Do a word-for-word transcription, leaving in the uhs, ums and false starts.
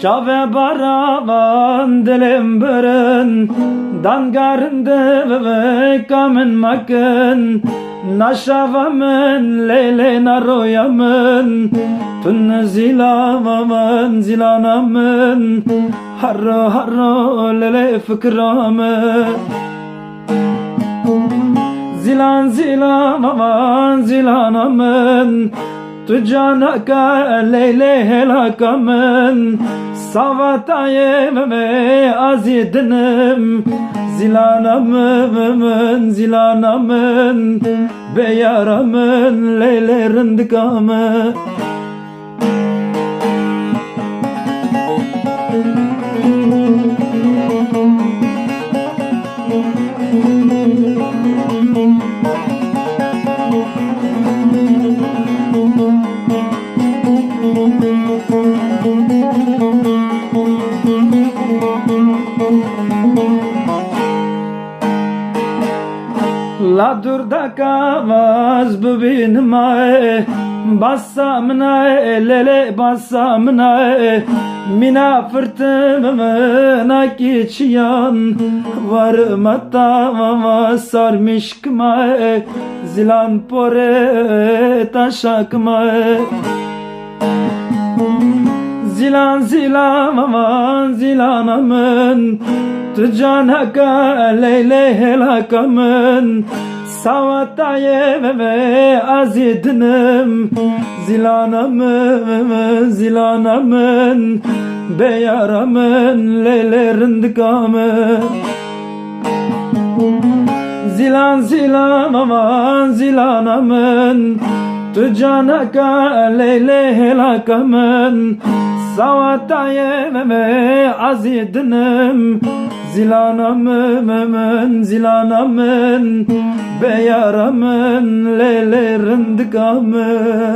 Çavê baravan dilêm birin, danga rindê vivika min mekin. Naşava min leylê naroya min, tun zîlava min zîlana min, harro harro lelê fikra min. Zîlan zîlan aman zîlana min, tu canaka leylê hêlaka min. Savatayê min azî dinim, zîlana min, zîlana min, bê yara min leylê rindika min. La dûr daka vaz bibînima e, basa min e, lelê basa min e. Mîna firtimina kîçiyan, warmeta sarmîşkima e, zîlan porê taşakima e. Zîlan zîlan aman zîlana min, tu canaka leylê hêlaka min. Sawatayê veve azî dinim, zîlana min, zîlana min, bê yara min leylê rindika min. Zîlan zîlan aman zîlana min, tu canaka leylê hêlaka min. Sawatayê min azî dinim, zîlana min, min, min, zîlana min, bê yara min leylê rindika min.